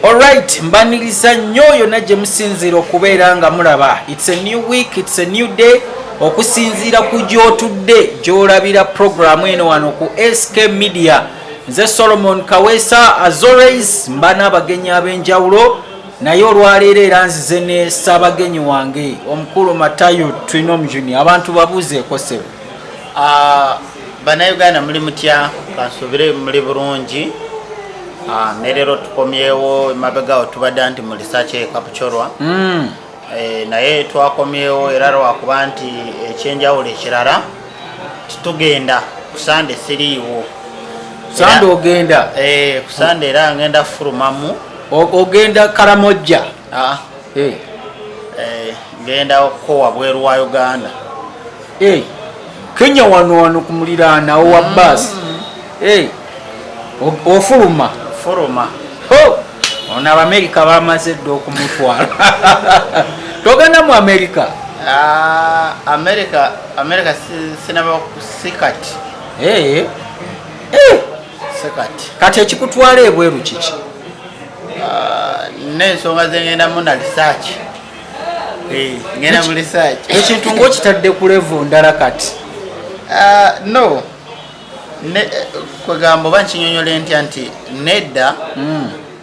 Alright, mbaniriza nnyo yonna gye musinziira okubeera nga mulaba. It's a new week, it's a new day. Okusinziira ku gy'otudde gy'olabira programu eno wano ku SK Media. Nze Solomon Kaweesa, as always mba n'abagenyi ab'enjawulo, naye olwaleero era nzize ne ssaabagenyi wange omukulu Matayo Twinomujuni. Abantu babuuzeeko, ssebo. Ah, Bannayuganda, muli mutya? Kansuubire muli bulungi. Ah, ne leero tukomyewo. Emabegawo tubadde nti mu research e Kapchorwa. Naye twakomyewo era lwakuba nti ekyenjawulo ekirala titugenda ku Sande, siriiwo. Sande ogenda? Ku Sande era ngenda fulumamu. Ogenda Karamojja? Ah, ngenda kukowa bweru wa Uganda. Kenya wano wano ku muliraano awo wa baasi. Ofuluma? Fuluma. Ho! Ono Abamerika bamaze dda okumutwala. Togenda mu Amerika? Ah, America, America sinaba, si kati. Si kati. Kati ekikutwala ebweru kiki? Ah, n'ensonga zengendamu na research. Ngenda mu research. Ekintu ng'okitadde ku level ndala kati. Ah, no, kwegamba oba nkinyonyola ntya nti nedda,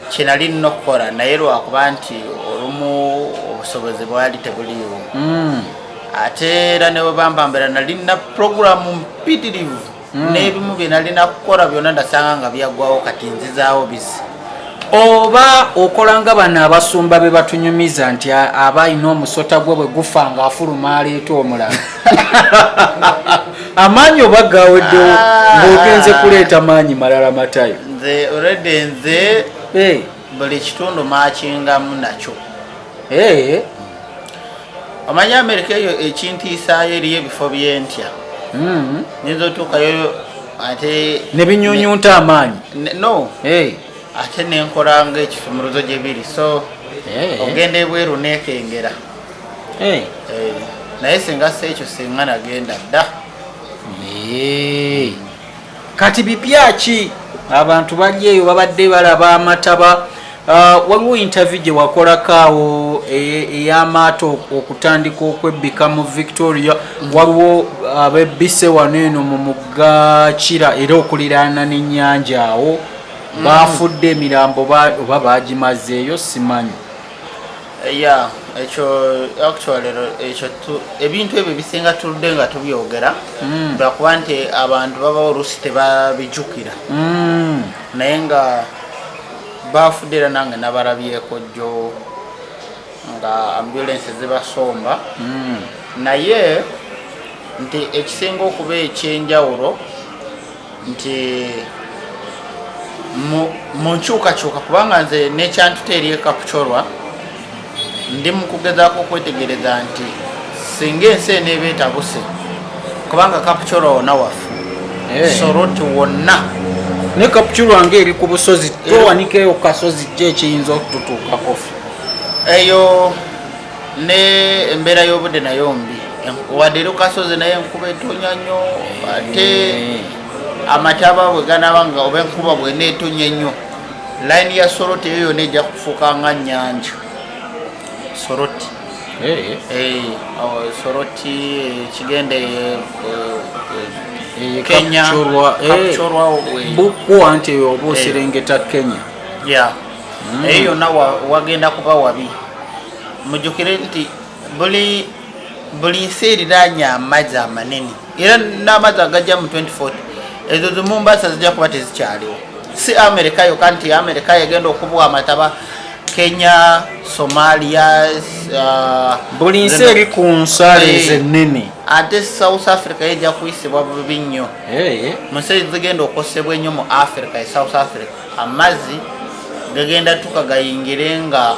kyenali nina okukola, naye lwakuba nti olumu obusobozi bwali tebuliiwo. Ate era ne bwe nali nina puroguramu mpitirivu, n'ebimu bye nalina kukola byonna ndasanga nga byaggwawo, kati nzizaawo bizi. Oba okola nga bano abasumba be batunyumiza nti aba alina omusota gwe, bwe gufa nga afuluma aleeta omulala. Amaanyi oba gaweddewo ng'ogenze kuleeta maanyi malala, Matayo? Nze already nze buli kitundu makingamu nakyo. Omanyi Amerika eyo ekintiisaayo, eriyo ebifo byentya. Nyinza otuukayo ate ne binyunyunta amaanyi. No, ate nenkola nga ekisumuluzo gye biri, so ogenda ebweru nekengera. Naye singa si ekyo, singa nagenda dda. Kati bipya ki? Abantu bali eyo babadde balaba amataba. Ah, waliwo interview gye wakolako awo ey'amaato okutandika okwebbika mu Victoria. Waliwo abebbise wano eno mu mugga Kira era okuliraana n'ennyanja awo, bafudde emirambo oba bagimazeeyo, simanyi. Ya, ekyo actually ekyo ebintu ebyo bisinga tuludde nga tubyogera, lwakuba nti abantu baba oluusi tebabijukira. Naye nga bafudde, era nange nabalabyeko jjo nga ambulance zibasomba. Naye nti ekisinga okuba ekyenjawulo nti mu nkyukakyuka, kubanga nze nekyantuta eri e Kapchorwa, ndi mu kugezaako okwetegereza nti singa ensi eneeba etabuse, kubanga Kapchorwa wonna wafu. Soroti wonna. Ne Kapchorwa nga eri ku busozi, towanikeyo ku kasozi, ki ekiyinza okututuukako ffe? Eyo ne embeera y'obudde nayo mbi. Wadde eri ku kasozi, naye enkuba etonya nnyo, ate amataba bwe ganaaba nga oba enkuba bwena etonya ennyo, layini ya Soroti eyo yonna ejja kufuuka nga nnyanja, Soroti. Awo Soroti, kigende Kenya. Kapchorwa, Kapchorwa, Bukwa nti eyo oba oserengeta Kenya. Ya, eyo yonna wagenda kuba wabi. Mujjukire nti buli nsi eriraanye amazzi amanene, era n'amazzi agajja mu 2040, ezo zi Mombasa zijja kuba tezikyaliwo. Si Amerika yokka nti Amerika yegenda okubwa amataba, Kenya, Somalia, Buli nsi eri ku nsale ezo ennene. Ate South Africa yejja kuyisibwa bubi nnyo. Mu nsi zigenda okukosebwa ennyo mu Africa e South Africa. Amazzi gagenda tuka gayingire nga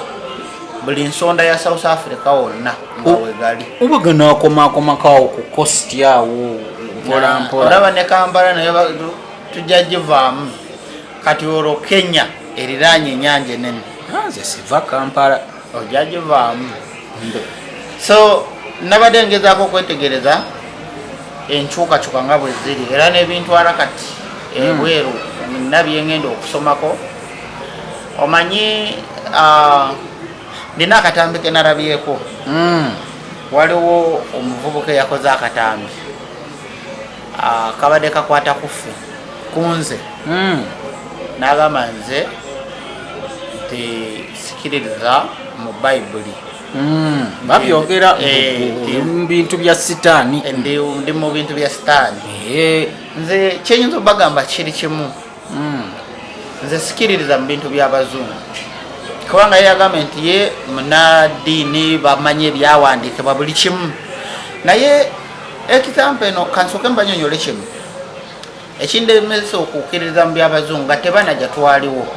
buli nsonda ya South Africa wonna nga wegali. Oba ganaakomakomakawo ku coast awo mpola mpola. Olaba ne Kampala naye tujja givaamu. Kati olwo Kenya eriraanye ennyanja enene. Nze siva Kampala. Ojja givaamu. So nabadde ngezaako okwetegereza enkyukakyuka nga bwe ziri, era n'ebintwala kati ebweru nina byengenda okusomako. Omanyi, nina akatambi ke nalabyeko. Waliwo omuvubuka eyakoze akatambi, kabadde kakwata ku ffe, ku nze. N'agamba nze nti sikiririza mu Bayibuli. Babyogera Eh, mu bintu bya sitaani. Ndi mu bintu bya sitaani. Nze kyenyinza obagamba kiri kimu. Nze sikiririza mu bintu by'abazungu, kubanga ye yagambye nti ye munadiini, bamanyi ebyawandiikibwa buli kimu. Naye example eno, kansooke mbanyonyole kimu ekindemesa okukkiririza mu byabazungu nga tebanajja, twaliwo.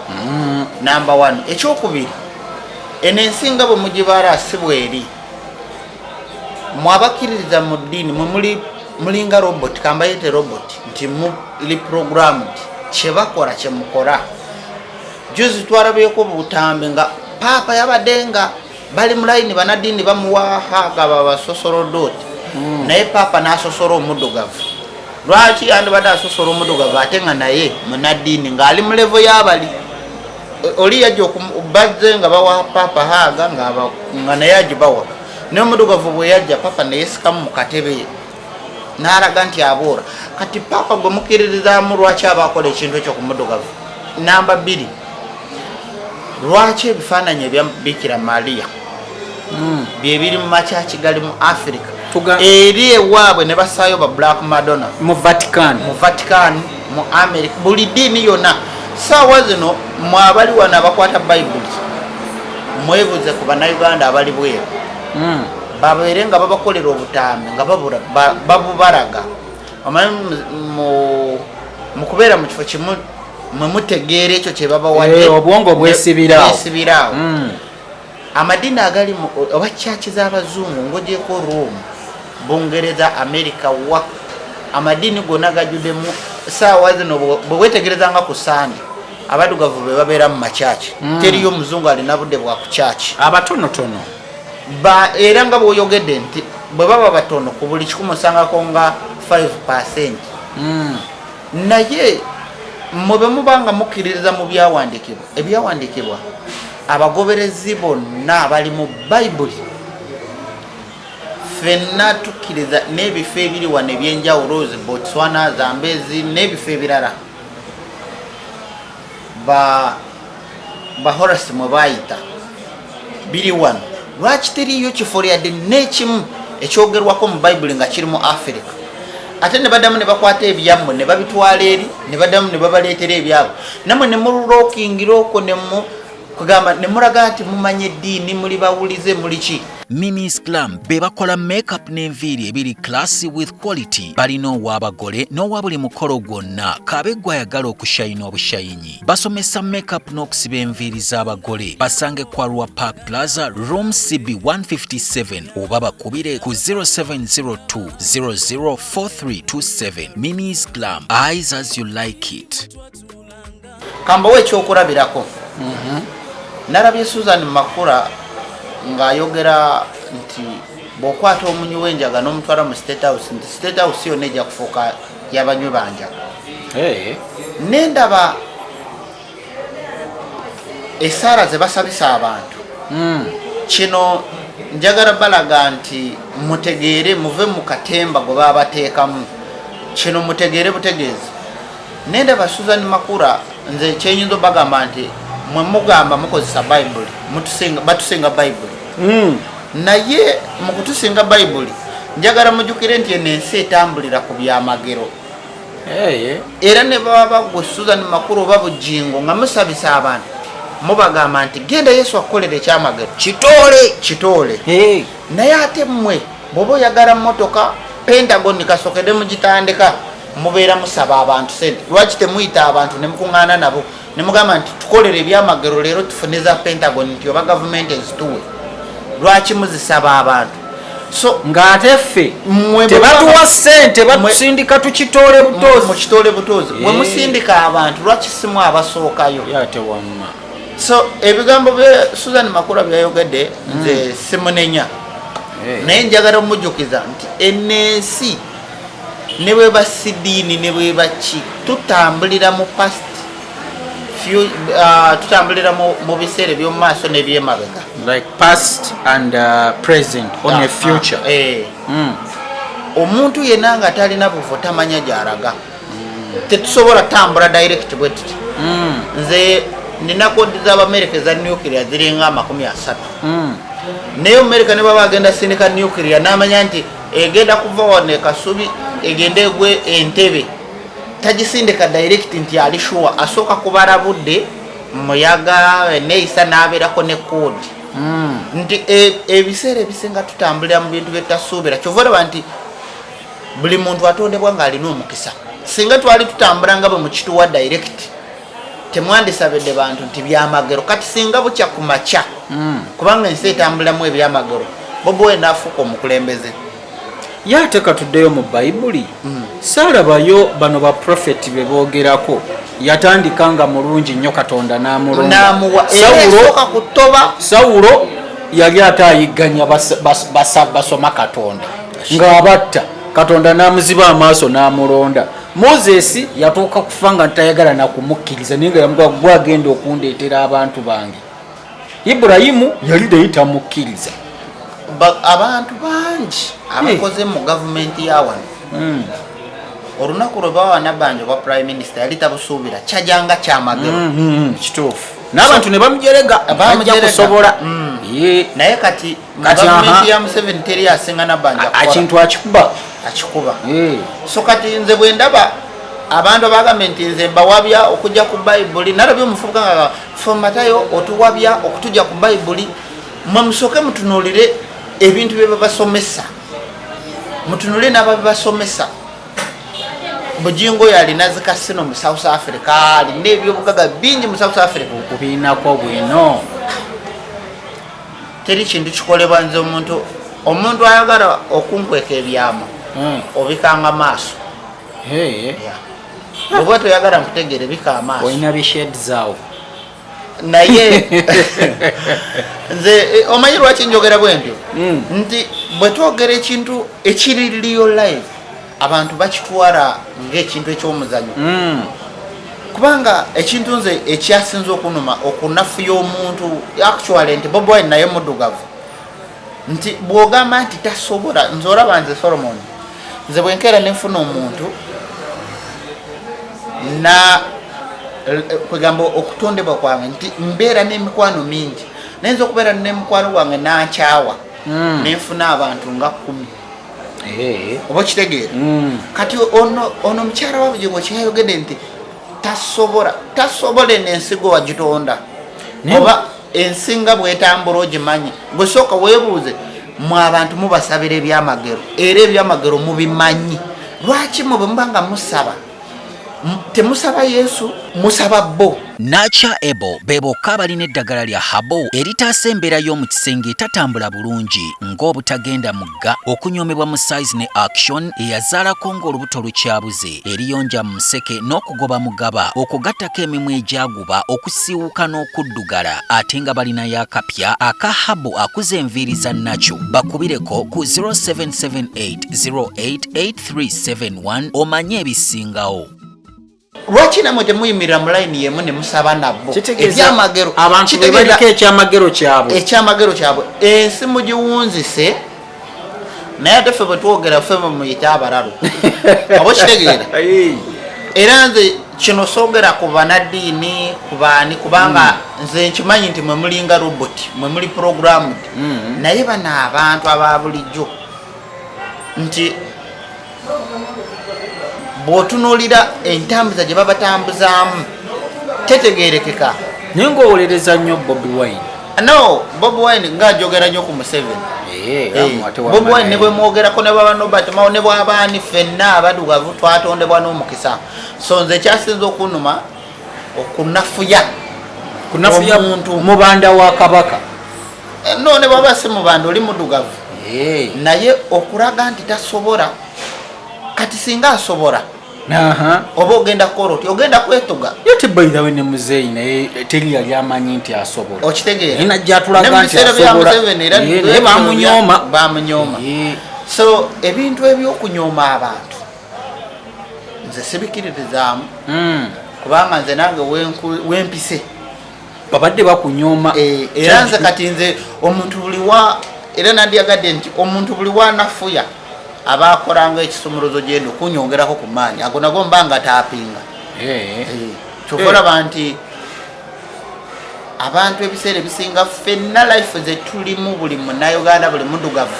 Number one. Ekyokubiri, eno ensi nga bwe mugibala si bweri. Mwabakkiririza mu ddiini, mwe muli mulinga robot, kambayite robot, nti muli programmed, kyebakola kyemukola. Juzi twalabyeko obutambi nga paapa yabadde nga bali mu layini, banaddiini bamuwa haga babasosorodoti, naye paapa n'asosola omuddugavu. Lwaki yandibadde asosola omuddugavu ate nga naye munaddiini ng'ali mu level y'abali? Oli yajja bazze nga bawa paapa haga nga naye agibawa, naye omuddugavu bwe yajja, paapa neyesikamu mu katebe n'alaga nti abuura. Kati paapa gwe mukkiririzaamu, lwaki aba akola ekintu ekyo ku muddugavu? Namba 2, lwaki ebifaananyi ebya Bikira Maria byebiri mu makyaki gali mu Africa, eri ewaabwe ne basaayo ba Black Madonna? Mu Vatican. Mu Vatican, mu America, buli ddiini yonna. Saawa zino mwe abali wano abakwata Bayibuli, mwebuze ku Bannayuganda abali bweru, babeere nga babakolera obutambi nga babubalaga. Omanyi mu kubeera mu kifo kimu mwe mutegeera ekyo kye babawadde. Eh, obwongo bwesibiraawo. Bwesibiraawo. Amadiini agali oba kyaki z'abazungu, ng'ogyeko Rome, Bungereza, America, wa amadiini gonna gajjuddemu. Saawa zino bwe wetegereza nga ku Sande abaddugavu be babeera mu makyaki. Teriyo omuzungu alina budde bwa ku kyaki. Abatonotono. Era nga bw'oyogedde nti bwe baba batono, ku buli 100 osangako nga 5. Naye mwe bwe muba nga mukkiririza mu byawandiikibwa, ebyawandiikibwa abagoberezi bonna abali mu Bayibuli ffenna tukkiriza, n'ebifo ebiri wano ebyenjawulo, zi Botswana, Zambezi n'ebifo ebirala ba Bahorasi mwe bayita biri wano, lwaki teriiyo kifo lyadde n'ekimu ekyogerwako mu Bayibuli nga kiri mu Afirika? Ate ne baddamu ne bakwata ebyammwe ne babitwala eri, ne baddamu ne babaleetera ebyabwe, nammwe ne mulookingira okwo ne mu kugamba ne mulaga nti mumanye eddiini, muli bawulize, muli ki. Mimis Glam be bakola makeup n'enviiri ebiri classy with quality. Balina ow'abagole n'owa buli mukolo gwonna, kabe gwe ayagala okushayina obushayinyi. Basomesa makeup n'okusiba enviiri z'abagole. Basange Kwarua Park Plaza, room CB 157, oba bakubire ku 0702 004327. Mimis Glam, eyes as you like it. Kambawo ekyokulabirako. Nalabye Susan Makula ng'ayogera nti bw'okwata omunywi w'enjaga n'omutwala mu State House, nti State House yonna ejja kufuuka y'abanywi banjaga. Nendaba esaala ze basabisa abantu. Kino njagala balaga nti mutegeere, muve mu katemba gwe baba bateekamu. Kino mutegeere butegeezi. Nendaba Susan Makura, nze kyenyinza obagamba nti mwe mugamba mukozesa Bayibuli, batusinga Bayibuli. Naye mu kutusinga Bayibuli, njagala mujjukire nti eno ensi etambulira ku byamagero. Era ne baba gwe Susan Makuru oba Bujingo nga musabisa abantu, mubagamba nti genda Yesu akukolera ekyamagero. Kitoole. Kitoole. Naye ate mmwe bw'oba oyagala motoka Pentagon kasokede mugitandika, mubeera musaba abantu sente. Lwaki temuyita abantu ne mukuŋŋaana nabo ne mugamba nti tukolere ebyamagero leero tufune za Pentagon, nti oba gavumenti ezituwe? Lwaki muzisaba abantu? So ng'ate ffe mmwe bwe tebatuwa ssente, batusindika tukitoole butoozi. Mukitoole butoozi. Bwe musindika abantu, lwaki simu abasookayo? Ate wamma. So ebigambo bye Susan Makula byayogedde, nze simunenya, naye njagala omujjukiza nti enensi ne bweba sidiini ne bweba ki, tutambulira mu past. Tutambulira mu biseera eby'omu maaso n'ebyemabega. Like past and present on a future. Eh. Omuntu yenna nga talina buvo tamanya gy'alaga. Tetusobola tambula direct bwe tuti. Nze nina code z'Abamerika eza nuclear ziringa 30. Naye Omumerika ne baba agenda sindika nuclear, n'amanya nti egenda kuva wano e Kasubi egende egwe Entebe, tagisindika direct nti ali sure. Asooka kubala budde, muyaga, neeyisa, n'abeerako ne code. Nti ebiseera ebisinga tutambulira mu bintu byetutasuubira. Kyova olaba nti buli muntu atondebwa ng'alina omukisa. Singa twali tutambula nga bwe mukituwa direct, temwandisabidde bantu nti byamagero. Kati singa bukya ku makya, kubanga ensi etambulamu ebyamagero, Bobi Wine naafuuka omukulembeze. Ye ate katuddeyo mu Bayibuli. Saalabayo bano baprofeti be boogerako yatandika nga mulungi nnyo, Katonda n'amulonda. Namuwa era Sawulo. Esooka kutoba. Sawulo yali ate ayigganya basoma Katonda ng'abatta, Katonda n'amuziba amaaso n'amulonda. Moses yatuuka kufa nga ntayagala nakumukkiriza, naye nga yamugaa, "Gwe agenda okundeetera abantu bange." Ibulayimu yali naye tamukkiriza. Abantu bangi abakoze mu gavumenti ya wano, olunaku lwe bawa Nabbanja obwa prime minister yali tabusuubira, kyajanga kyamagero. Kituufu, n'abantu ne bamujerega, ajja Bamujerega. kusobola. Ye. Naye kati mu Kati, gavumenti ya Museveni teri asinga Nabbanja kukola. Ekintu akikuba. Akikuba. So kati nze bwe ndaba abantu abagambye nti nze mbawabya okujja ku Bayibuli, nalabye omuvubuka nga fomatayo otuwabya okutujja ku Bayibuli. Mwe musooke mutunuulire ebintu bye babasomesa, mutunule n'ababibasomesa. Bugingo oyo alina zi casino mu South Africa, alina ebyobugaga bingi mu South Africa. Okubiinako bwino. Teri kintu kikolebwa. Nze omuntu ayagala okunkweka ebyama, obikanga maaso. Hey. Bwoba toyagala nkutegeere, bika amaaso. Olina bisheds awo. Naye nze omanyi lwaki njogera bwe ntyo? Nti bwe twogera ekintu ekiri real life, abantu bakitwala ng'ekintu ekyomuzanyo. Kubanga ekintu nze ekyasinze okunuma, okunafuya omuntu actually, nti Bobi Wine naye muddugavu, nti bw'ogamba nti tasobola. Nze olaba nze Solomon, nze bwenkeera nenfuna omuntu na kwegamba okutondebwa kwange nti mbeera n'emikwano mingi, nayinza okubeera n'emikwano gwange nankyawa, nenfuna abantu nga 10. Oba okitegeera? Kati ono mukyala wa Bugingo kyayogedde nti tasobola, tasobola. Eno ensigo wagitonda oba ensinga bwetambula ogimanyi? Gwe sooka weebuuze, mwe abantu mubasabira ebyamagero, era ebyamagero mubimanyi. Lwaki mwe bwe muba nga musaba temusaba Yesu, musaba bo? Nacha Ebo be bokka abalina eddagala lya herbal eritaasa embeera y'omu kisenge etatambula bulungi, ng'obutagenda mugga, okunyoomebwa mu size ne action, eyazaalako ng'olubuto lukyabuze, eriyonja mu museke n'okugoba mugaba, okugattako emimwa egyaguba, okusiiwuuka n'okuddugala. Ate nga balinayo akapya aka herbal akuza enviiri za nakyo. Bakubireko ku 0778 088371 omanye ebisingawo. Lwaki namwe temuyimirira mu layini yemu ne musaba nabo ebyamagero? Abantu be Kitegeeza baliko ekyamagero kyabwe. Ekyamagero kyabwe, ensi mugiwunzise. Naye ate ffe bwe twogera, ffe muyite abalalu, oba okitegeera? Era nze kino soogera ku banaddiini, ku baani, kubanga nze nkimanyi nti mwe mulinga robot, mwe muli programmed. Naye bano abantu aba bulijjo, nti bw'otunuulira entambuza gye babatambuzaamu tetegerekeka. Naye ng'owolereza nnyo Bobi Wine. No, Bobi Wine ngaajogera nnyo ku Museveni. Ate Bobi Wine ne wamma bwe mwogerako, ne baba Nobert Mao, ne bwabaani, ffenna abadugavu twatondebwa n'omukisa. So nze ekyasinza okunuma, okunafuya kunafuya omuntu. Mubanda wa Kabaka. No, ne bwaba si mubanda, oli muddugavu, naye okulaga nti tasobola. Kati singa asobola, oba ogenda kukola oti ogenda kwetuga. Ye by the way, ne muzeeyi naye teri yali amanyi nti asobola. Okitegeera? Naye najja atulaga Ne mu nti biseera bya asobola. Museveni era Naye bamunyooma. Bamunyooma. So ebintu ebyokunyooma abantu nze sibikiririzaamu. Kubanga nze nange wempise. Babadde bakunyooma. Era nze kati nze omuntu buli wa, era nandyagadde nti omuntu buli wanafuya aba akolanga ekisumuluzo gyendo kunyongerako ku maanyi ago, nago mba nga taapinga. Kyova olaba nti abantu ebiseera ebisinga ffenna life ze tulimu, buli Munnayuganda, buli muddugavu,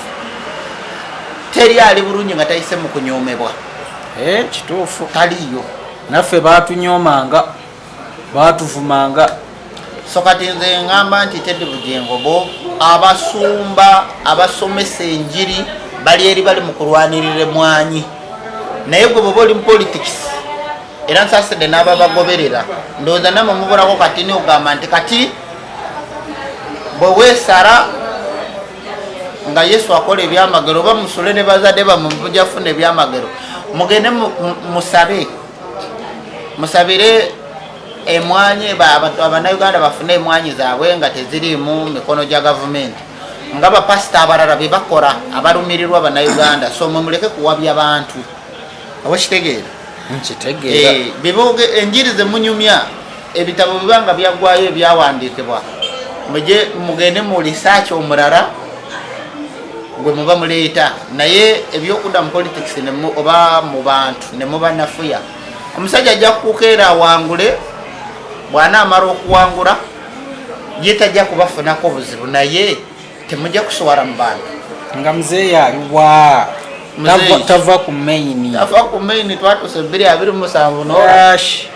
teri ali bulungi nga tayise mu kunyoomebwa. Kituufu. Taliiyo. Naffe batunyoomanga, batuvumanga. So kati nze ngamba nti Teddy Bugingo, bo abasumba abasomesa enjiri bali eri bali mu kulwanirira emwanyi, naye gwe bwoba oli mu politics, era nsasidde n'ababagoberera, ndowooza namwe mubulako kati niogamba nti kati bwe weesara nga Yesu akola ebyamagero, oba musule ne bazadde bamwe mujja kufuna ebyamagero. Mugende musabe, musabire emwanyi, Abannayuganda bafune emwanyi zaabwe nga teziriimu mikono gya gavumenti, nga bapasita abalala bye bakola abalumirirwa Bannayuganda. So mwe muleke kuwabya bantu, oba kitegeera? Nkitegeera. Beboge enjiri ze munyumya, ebitabo biba nga byaggwayo ebyawandiikibwa, muje mugende mu research omulala gwe muba muleeta. Naye ebyokudda mu politics oba mu bantu ne muba nafuya, omusajja ajja kukeera awangule. Bw'anaamala okuwangula, ye tajja kubafunako buzibu, naye temujja kuswala mu bantu. Nga muzeeyi aliwa? Muzeeyi. Tava ku main. Ava ku main, twatuuse 2027 no. Ash,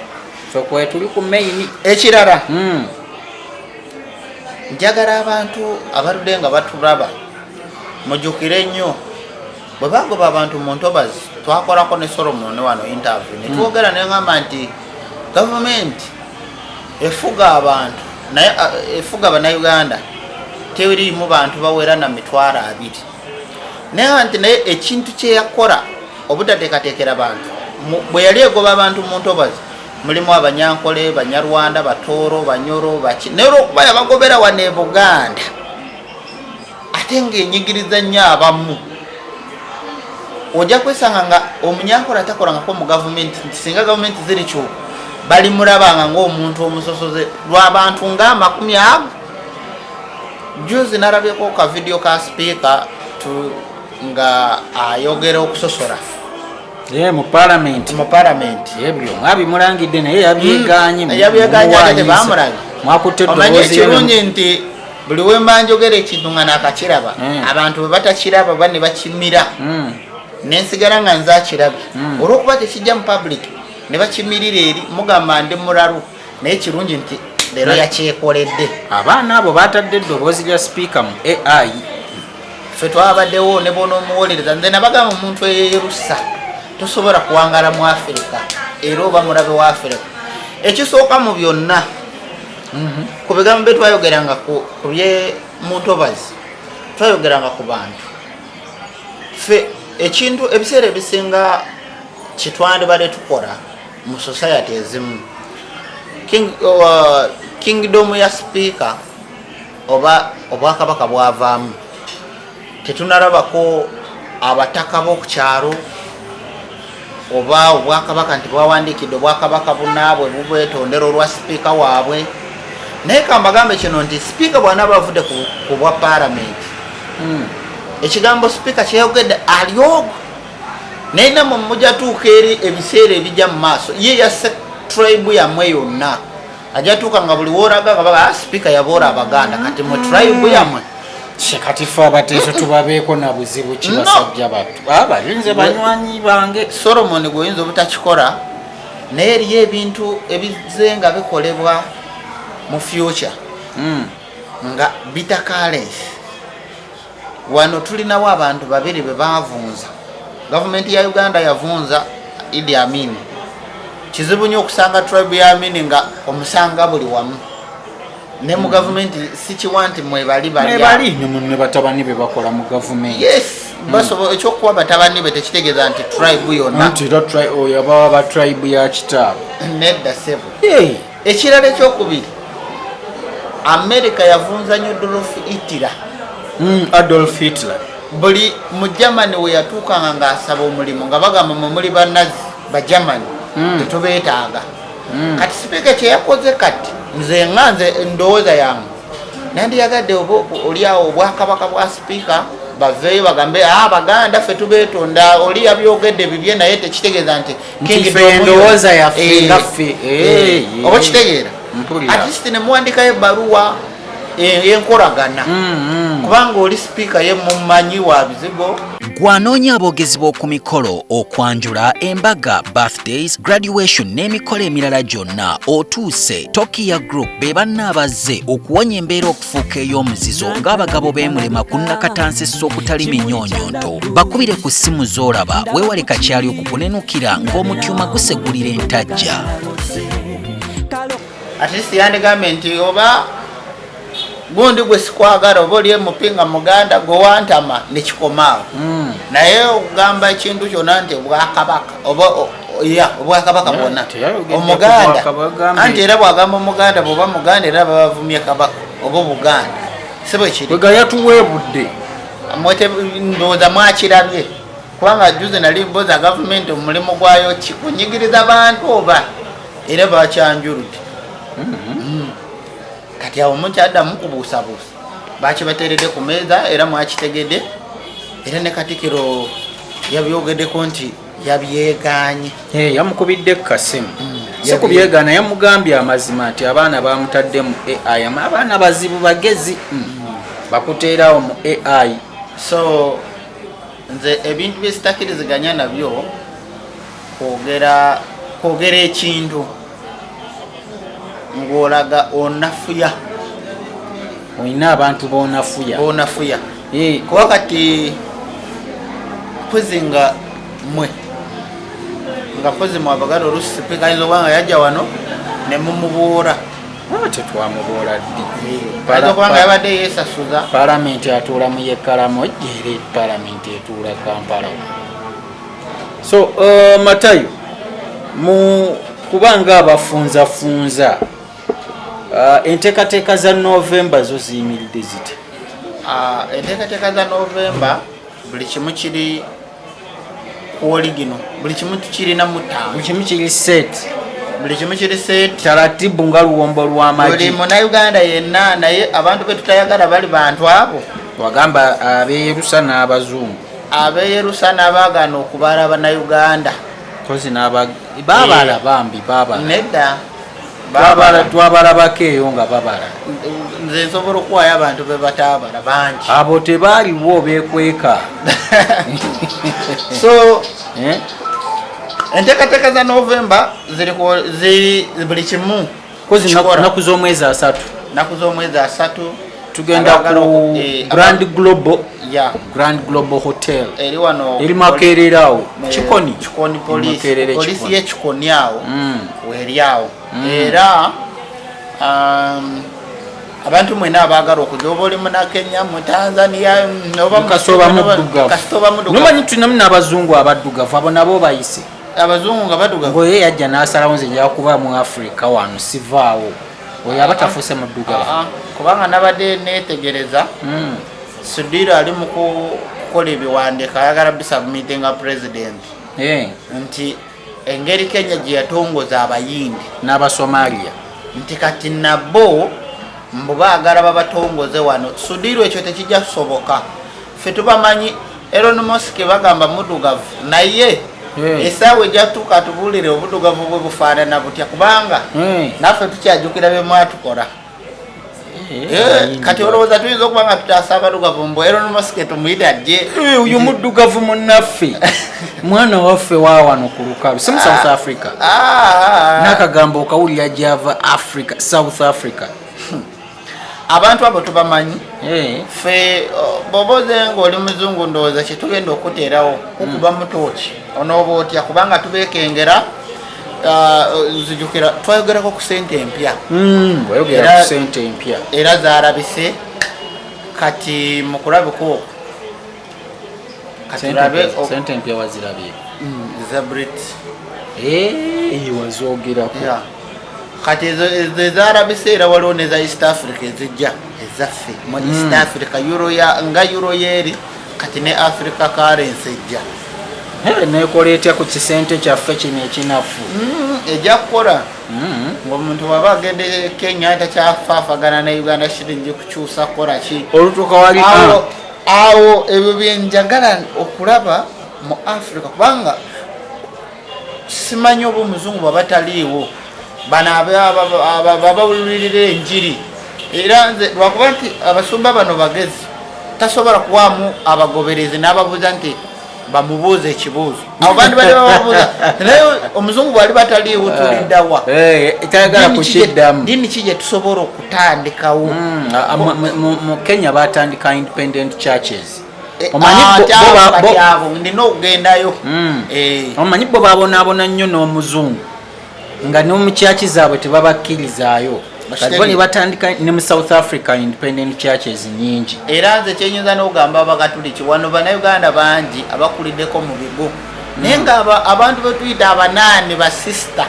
ffe kwetuli ku main. Ekirala, njagala abantu abaludde nga batulaba mujjukire nnyo bwe bagoba abantu mu ntobazi, twakolako ne Solomon wano interview ne twogera, neŋŋamba nti gavumenti efuga abantu naye efuga Bannayuganda teriimu bantu bawera na 20,000. Naye nti naye ekintu kyeyakola obutateekateekera bantu, bwe yali egoba abantu mu ntobazi, mulimu Abanyankole, Banyarwanda, Batooro, Banyoro, baki, naye olwokuba yabagobera wano e Buganda ate ng'enyigiriza nnyo abamu, ojja kwesanga nga Omunyankole atakolangako mu gavumenti nti singa gavumenti zirikyuka balimulabanga ng'omuntu omusosoze lw'abantu ng'amakumi ago. Juzi nalabyeko ka video ka sipiika nga ayogera okusosola. Mu palamenti. Mu palamenti. Buli omu abimulangidde, naye yabyeganye. Yabyeganye, ate tebamulabye. Mwakutte Omanye eddoboozi. Ekirungi nti buli wemba njogera ekintu nga nakakiraba, abantu bwe batakiraba ba ne bakimira, nensigala nga nze akirabye. Olwokuba tekijja mu public ne bakimirira eri, mugamba ndi mulalu, naye kirungi nti leero yakyekoledde. Abaana abo batadde eddoboozi lya sipiika mu AI. Ffe twabaddewo ne bonoomuwolereza. Nze nabagamba, omuntu eyeyerusa tosobola kuwangala mu Afirika, era oba mulabe wa Afirika. Ekisooka mu byonna, ku bigambo bye twayogeranga ku bye mu ntobazi, twayogeranga ku bantu. Ffe ekintu ebiseera ebisinga kyetwandibadde tukola mu society ezimu, kingdom ya sipiika oba obwakabaka bwavaamu, tetunalabako abataka b'okukyalo oba obwakabaka nti bwawandiikidde obwakabaka bunaabwe bubwetondera olwa sipiika waabwe. Naye kambagambe kino nti sipiika bw'anaaba avudde ku bwa paalamenti, ekigambo sipiika kyeyogedde ali ogwo, naye namwe mujatuuka eri ebiseera ebijja mu maaso, ye yasse tribe yammwe yonna. Ajatuuka nga buli wooraga nga baga, "Ah, sipiika yaboora Abaganda." Kati mu tribe yammwe. Kati ffe Abateeso tubabeeko na buzibu ki? No. Basajja battu abalinze banywanyi bange. Solomon, gweoyinza obutakikola, naye eriyo ebintu ebizze nga bikolebwa mu future nga bitakalensi. Wano tulinawo abantu babiri be bavunza. Gavumenti ya Uganda yavunza Idi Amin. Kizibu nnyo okusanga tribe ya Amin nga omusanga buli wamu ne mu gavumenti. Sikiwa nti mwebali bali. Mwebali ne batabani be bakola mu gavumenti. Yes, basobola. Ekyokuba batabani be tekitegeeza nti tribe yonna. Anti era oyo abawa ba tribe ya kitaabwe. Nedda sebo. Hey. Ekirala ekyokubiri, America yavunza nnyo Adolf Hitler. Adolf Hitler. Buli mu Germany we yatuukanga ng'asaba omulimu, nga bagamba, "Mwe muli Banazi, Bagermany, tetubeetaaga." Kati sipiika kyeyakoze, kati nze nga nze ndowooza yange, nandiyagadde oba oliawo obwakabaka bwa sipiika baveeyo bagambe, "Ah, Baganda ffe tubeetonda, oli yabyogedde bibye, naye tekitegeeza nti Nti King ffe Domuyo." endowooza yaffe nga ffe. Oba kitegeera, Mpulira. at least nemuwandikayo ebbaluwa enkolagana, kubanga oli sipiika ye mumanyi wa bizigo. Gwanoonya aboogezi b'oku mikolo, okwanjula, embaga, birthdays, graduation n'emikolo emirala gyonna, otuuse. Tokia Group be banna abazze okuwonya embeera okufuuka ey'omuzizo ng'abagabo beemulema ku nnakatansiso okutali minyonyonto. Bakubire ku ssimu z'olaba, weewale kakyali okukunenukira ng'omutyuma gusegulira entajja. At least yandigambye nti oba gundi gwe sikwagala, oba oli MP nga muganda gwe wantama, nekikomaawo. Naye okugamba ekintu kyonna nti obwakabaka oba ya obwakabaka bwonna Teyayogedde ku omuganda bwakabaka, yagambye- Anti era bwagamba omuganda, bwoba muganda era babavumye kabaka oba obuganda, si bwe kiri? Kwega yatuweebudde. Ndowooza mwakirabye, kubanga juzi nali mbuuza gavumenti omulimu gwayo ki, kunyigiriza bantu oba? Era bakyanjuludde. Kati awo mukyaddamu kubuusabuusa, bakibateeredde ku meeza era mwakitegedde, era ne Katikiro yabyogeddeko nti yabyeganye. Eh, yamukubidde kasimu, si kubyegaana, yamugambye amazima nti abaana bamutadde mu AI. Abaana bazibu, bagezi. Bakuteerawo mu AI. So nze ebintu byesitakiriziganya nabyo, kwogera ekintu ng'olaga onafuya. Olina abantu bonafuya. Bonafuya, kuba kati mpozi nga mwe, nga mpozi mwabagala, olusi sipiika ayinza okuba nga yajja wano ne mumubuura. Ah, tetwamuboola ddi? Ayinza okuba nga yabadde yeesasuza. Palamenti atuula mu yekalamoja, era palamenti etuula Kampala. So Matayo, mu kubanga abafunzafunza, enteekateeka za Novemba zo ziyimiridde ziti? Ah, enteekateeka za Novemba, buli kimu kiri ku original, buli kimu tukirina mutaano. Buli kimu kiri set. Buli kimu kiri set. Taratibu nga luwombo Buli lw'amagi. Munauganda yenna, naye abantu betutayagala bali bantu abo. Wagamba abeerusa n'abazungu. Abeerusa n'abaagaana okubala abanauganda. Kozi n'aba babala, bambi babala. Nedda. Twabala, twabalabako eyo nga babala. Nze nsobola okuwaayo abantu be bataabala bangi. Abo tebaaliwo, beekweka. So Eh? enteekateeka za Novemba ziri ziri buli kimu Kozi kikola. Naku z'omwezi 30. Naku z'omwezi 30. Tugenda Abaagala ku Grand Global, Grand Global Hotel. Eri wano. Eri Makerere awo. Kikoni. Kikoni police. Makerere, Polisi Kikoni. y'ekikoni awo weri awo. Era abantu mwena abaagala okuja, oba oli munakenya, mu Tanzania, oba Kasooba muddugavu. Kasooba muddugavu. Nomanyi tulinamu n'abazungu abaddugavu, abo nabo bayise. Abazungu nga baddugavu? Ngoye yajja n'asalawo, nze nja kuba mu Afrika wano, sivaawo. Oyo aba tafuuse muddugavu? Ah, ah, kubanga nabadde netegereza, Sudiro ali mu kukola ebiwandiiko, ayagala bisubmitinga president, nti engeri Kenya gye yatongoza abayindi n'Abasomalia, nti kati nabo mbu baagala babatongoze wano. Sudiro, ekyo tekijja kusoboka, ffe tubamanyi. Elon Musk bagamba muddugavu, naye essaawa ejjatuuka atubuulire obuddugavu bwe bufaanana butya, kubanga naffe tukyajjukira bye mwatukola. Abayindi Kati olowooza tuyinza okuba nga tutaasa abaddugavu mbu Elon Musk tumuyite ajje? Oyo muddugavu munnaffe, mwana waffe wa wano ku lukalu, si mu South Africa. Ah, N'akagambo okawulira gyava, Africa, South Africa. Abantu abo tubamanyi. Ffe bw'oba oze ng'oli muzungu, ndowooza kyetugenda okuteerawo kukuba mutooki, onooba otya? Kubanga tubeekengera. Nzijukira twayogerako ku sente empya. Wayogera ku sente empya. Era zaalabise kati mu kulabika okwo. Katulabe. Sente empya wazirabye? Za Brit. Wazogerako. Yeah. Kati ezo ezalabise, era waliwo neza East Africa ezijja ezaffe mu East Africa, euro ya nga euro yeeri, kati ne Africa currency ejja. Nekola etya ku kisente kyaffe kino ekinafu? Ejja kukola. Ngaomuntu waba agenda e Kenya takyafaafagana ne Uganda shiringi kukyusa kukola ki. Olutuuka wali Awo ebyo byenjagala okulaba mu Africa, kubanga simanyi oba omuzungu bwaba taliiwo, bano babawulirira enjiri. Era nze lwakuba nti abasumba bano bagezi, tasobola kuwaamu abagoberezi n'ababuuza nti bamubuuza ekibuuzo. Abo bandi bali bababuuza, naye omuzungu bwali bataliiwo tuliddawa? Tayagala kukiddamu. Dini ki gye tusobola okutandikawo? Mu Kenya batandika independent churches. Omanyi Kati abo ndina okugendayo. Omanyi bo babonaabona nnyo n'omuzungu, nga n'omukyaki zaabwe tebabakkirizaayo. Kati bo ne batandika ne mu South Africa independent churches nyingi. Era nze kyenyinza n'okugamba Abakatuliki wano, Bannayuganda bangi abakuliddeko mu bigo, naye nga abantu betuyita abanaani, basisita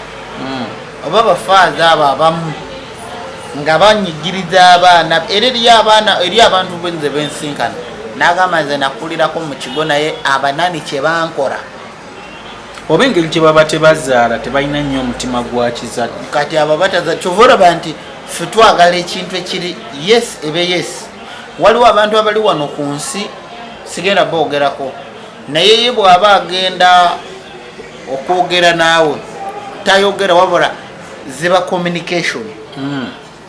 oba bafaaza, abo abamu nga banyigiriza abaana. Era eriyo abaana, eri abantu benze bensinkana n'agamba, "Nze nakulirako mu kigo, naye abanani kyebankola." Oba engeri gye baba tebazaala, tebalina nnyo omutima gwa kizadde. Kati abo bataza, kyova olaba nti ffe twagala ekintu ekiri yes ebe yes. Waliwo abantu abali wano ku nsi, sigenda boogerako, naye ye bw'aba agenda okwogera naawe tayogera, wabula ziba communication.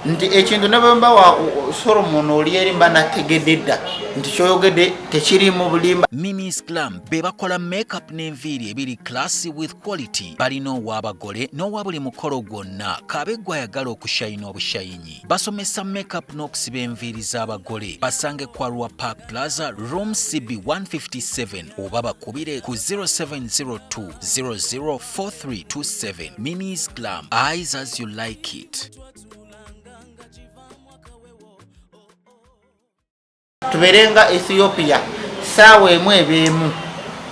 Nti ekintu ne bwemba wa Solomon oli eri, mba nategedde dda nti kyoyogedde tekiri mu bulimba. Mimis Glam be bakola makeup n'enviiri ebiri classy with quality. Balina ow'abagole n'owa buli mukolo gwonna, kabe gwe ayagala okushayina obushayinyi. Basomesa makeup n'okusiba enviiri z'abagole. Basange Kwarua Park Plaza, room CB 157, oba bakubire ku 0702 004327. Mimis Glam, eyes as you like it. Tubeere nga Ethiopia, saawa 1 ebeemu,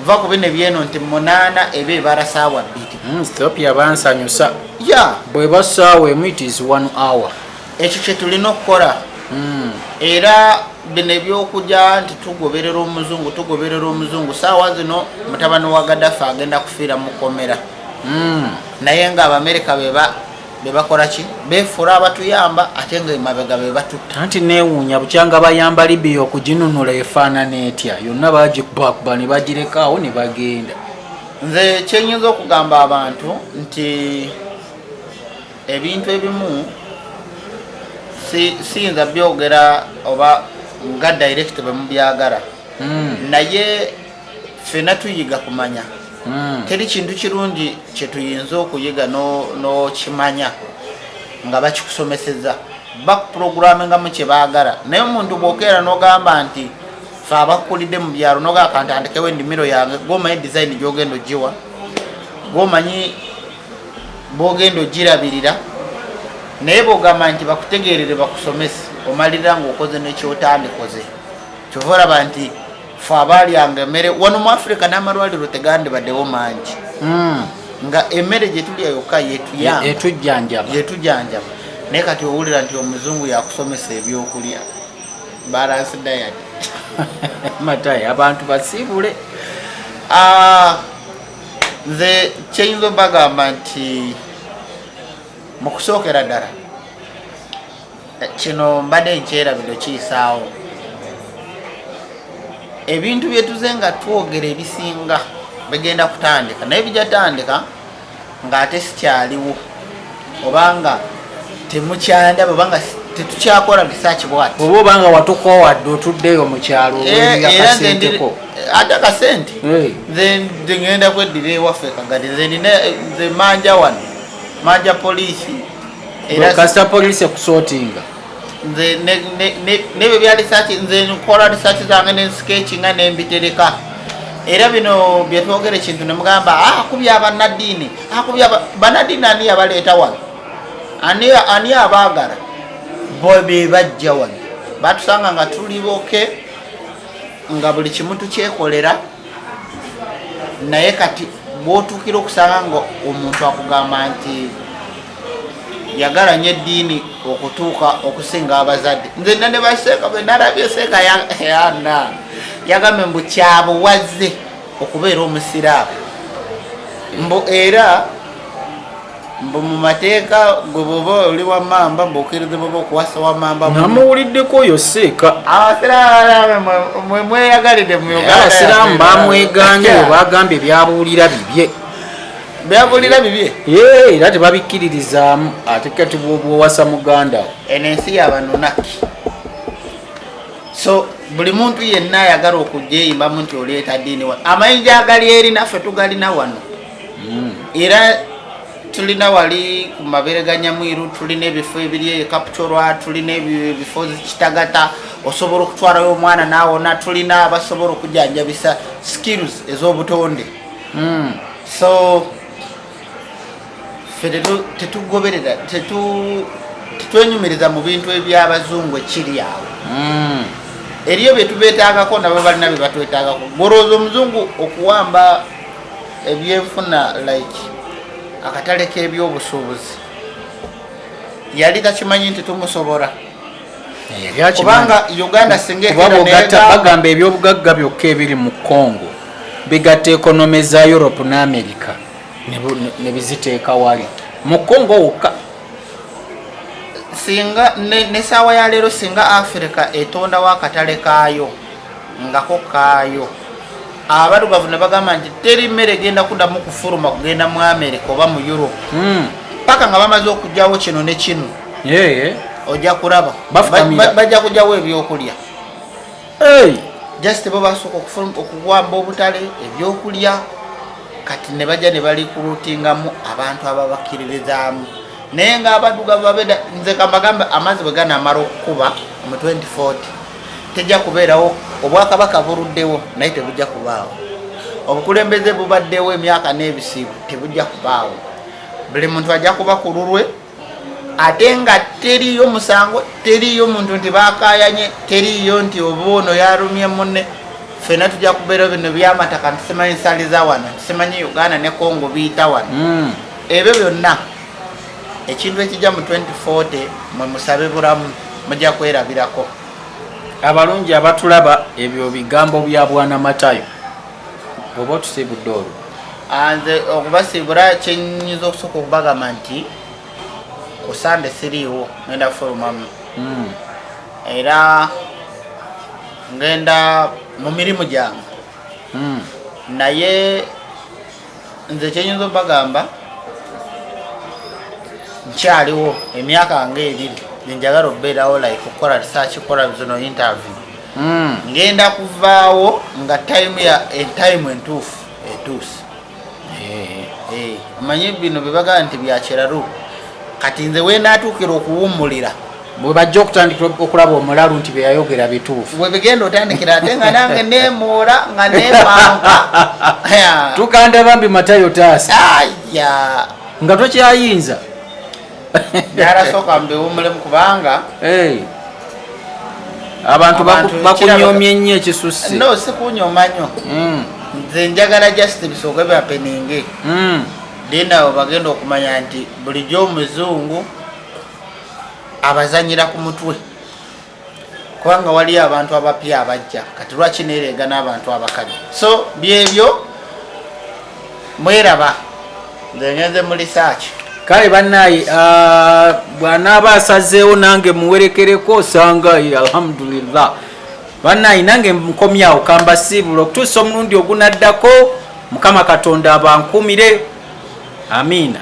va ku bino ebyeno nti 8 eba ebara saawa 2. Ethiopia bansanyusa. Ya. Bweba saawa 1, it is one hour. Ekyo kye tulina okukola. Era bino ebyokujja nti tugoberera omuzungu, tugoberera omuzungu, saawa zino mutabani wa Gaddafi agenda kufiira mukomera. Naye nga Abamerika beba bebakola ki? Befuula abatuyamba, ate nga emabega bebatutta. Anti neewuunya, bukyanga bayamba Libya okuginunula, efaanana etya? Yonna bagikubakuba ne bagirekaawo ne bagenda. Nze kyenyinza okugamba abantu nti ebintu ebimu siyinza byogera oba nga direct bwe mubyagala, naye ffena tuyiga kumanya. Teri kintu kirungi kyetuyinza okuyiga n'okimanya nga bakikusomeseza, bakuprogramingamu kyebaagala. Naye omuntu bwokeera n'ogamba nti fe abakulidde mu byalo, nogamba kantandikewo endimiro yange, gomanyi design gyogenda ogiwa, gomanyi bwogenda ogirabirira. Naye bwogamba nti bakutegeerere bakusomese, omalirira ngaokoze nekyotandikoze. Kyova olaba nti fe abaalyanga emmere wano mu Africa, n'amalwaliro tegandibaddewo mangi, nga emmere gye tulya yokka yetuyamba. Etujjanjaba. Yetujjanjaba. Naye kati owulira nti omuzungu yakusomesa ebyokulya, balance diet. Matayi, abantu basiibule. Ah, nze kyenyinza obagamba nti mu kusookera ddala, kino mbadde nkyerabidde kiyisaawo, ebintu byetuze nga twogera ebisinga bigenda kutandika, naye bijja tandika ng'ate sikyaliwo, obanga temukyandaba, obanga tetukyakola research bwati. Oba obanga watukowadde, otuddeyo mu kyalo. Era nze Akasenteko. Ate akasente, nze nze ngenda kweddira ewaffe Kagadi. Nze nina, nze manja wano, manja poliisi era. Kasita poliisi ekusootinga. Nze nebyo bya research, nze nkola research zange nensketchinga nembitereka. Era bino byetwogera ekintu nemugamba, "Ah, akubya abannaddiini, akubya bannaddiini." Ani yabaleeta wano? Ani abaagala? Bo be bajja wano, batusanga nga tuli boke, nga buli kimu tukyekolera. Naye kati bwotuukira okusanga nga omuntu akugamba nti yagala nyo eddiini okutuuka okusinga abazadde. Nze nna ne baseeka, bwe nalabye seeka yana yagambye mbu kyabuwaze. Okubeera omusiraamu mbu era mbu mu mateeka gwe bwoba oli wamamba mbu okkirizibwa oba okuwasa wamamba. Namuwuliddeko oyo seeka. Abasiraamu mwe mweyagalidde mu Uganda. Abasiraamu bamweganye bwe bagambye byabuulira bibye. Byabuulira bibye. Ye, era tebabikkiririzaamu, ate kati bwowasa muganda wo. Eno ensi yabanunaki, so buli muntu yenna ayagala okujeyimbamu nti oleeta ddiini wano, amayinja agali eri naffe tugalina wano. Era tulina wali ku mabeere ga Nyamwiru, tulina ebifo ebiri eyo Kapchorwa, tulina ebifo Kitagata, osobola okutwalayo omwana nawona, tulina abasobola okujanjabisa skills ez'obutonde. So ffe tetugoberera, tetwenyumiriza mu bintu ebyabazungu ekiri awo. Eriyo bye tubeetaagako, nabo balina bye batwetaagako. Golowooza omuzungu okuwamba ebyenfuna like akatale k'ebyobusuubuzi yali takimanyi nti tumusobola? Yali akimanyi. Kubanga Uganda singa kuba ekera bw'ogatta bagamba ebyobugagga byokka ebiri mu Congo bigatta economy za Europe ne America ne biziteeka wali mu Congo wokka. Singa nesaawa ya leero, singa Africa etondawo akatale kaayo ngako kaayo, abadugavu ne bagamba nti teri mmere egenda kuddamu kufuluma kugenda mu America oba mu Europe paka nga bamaze okugyawo kino ne kino, ojja kulaba Bafukamira. Bajja kugyawo ebyokulya. Hey. Just bo basooka okuwamba obutale, ebyokulya, kati ne bajja ne balikulutingamu abantu ababakkiririzaamu. Naye ng'abaddugavu babeda, nze kambagambe, amazzi bwe ganamala okukuba mu 2040 tejja kubeerawo. Obwakabaka buluddewo naye tebujja kubaawo, obukulembeze bubaddewo emyaka n'ebisiibo tebujja kubaawo. Buli muntu ajja kuba ku lulwe, ate nga teriiyo musango, teriiyo muntu nti bakayanye, teriiyo nti oba ono yalumye munne. Ffenna tujja kubeera bino byamataka nti simanyi nsaliza wano, nti simanyi Uganda ne Congo biyita wano. Ebyo byonna ekintu ekijja mu 2040, mwe musabe bulamu, mujja kwerabirako. Abalungi abatulaba, ebyo bigambo bya Bwana Matayo. Oba otusiibudde olwo? Ah, nze okubasiibula kyenyinza okusooka okubagamba nti ku Sande siriiwo, ngenda kufulumamu. Era ngenda mu mirimu gyange. Naye nze kyenyinza okubagamba, nkyaliwo emyaka nga 2 nenjagala okubeerawo, like okukola research, kukola zino interview. Ngenda kuvaawo nga time ya etime entuufu etuuse. Eh, omanyi bino byebagaa nti byakiralu, kati nze wenaatuukira okuwummulira bwe bajja okutandika okulaba omulalu nti byeyayogera bituufu. Bwe bigenda otandikira, ate nga nange nemuula nga nepanka. Tukanda bambi Matayo taasa. Aya. Nga tokyayinza. Byarasooka mbiwummulemu kubanga Hey. Abantu Abantu bakunyomye nnyo ekisusse. No, sikunyoma nnyo. Nze njagala just bisooke byapeninge, then abo bagenda okumanya nti bulijjo omuzungu abazanyira ku mutwe, kubanga waliyo abantu abapya abajja. Kati lwaki nereega n'abantu abakadde? So byebyo, mweraba, nze ngenze mu research. Kale bannaye, ah, bw'anaaba asazeewo nange muwerekereko osanga alhamdulillah. Bannaye, nange nkomyawo, kambasiibula okutuusa omulundi ogunaddako. Mukama Katonda abankumire, amiina.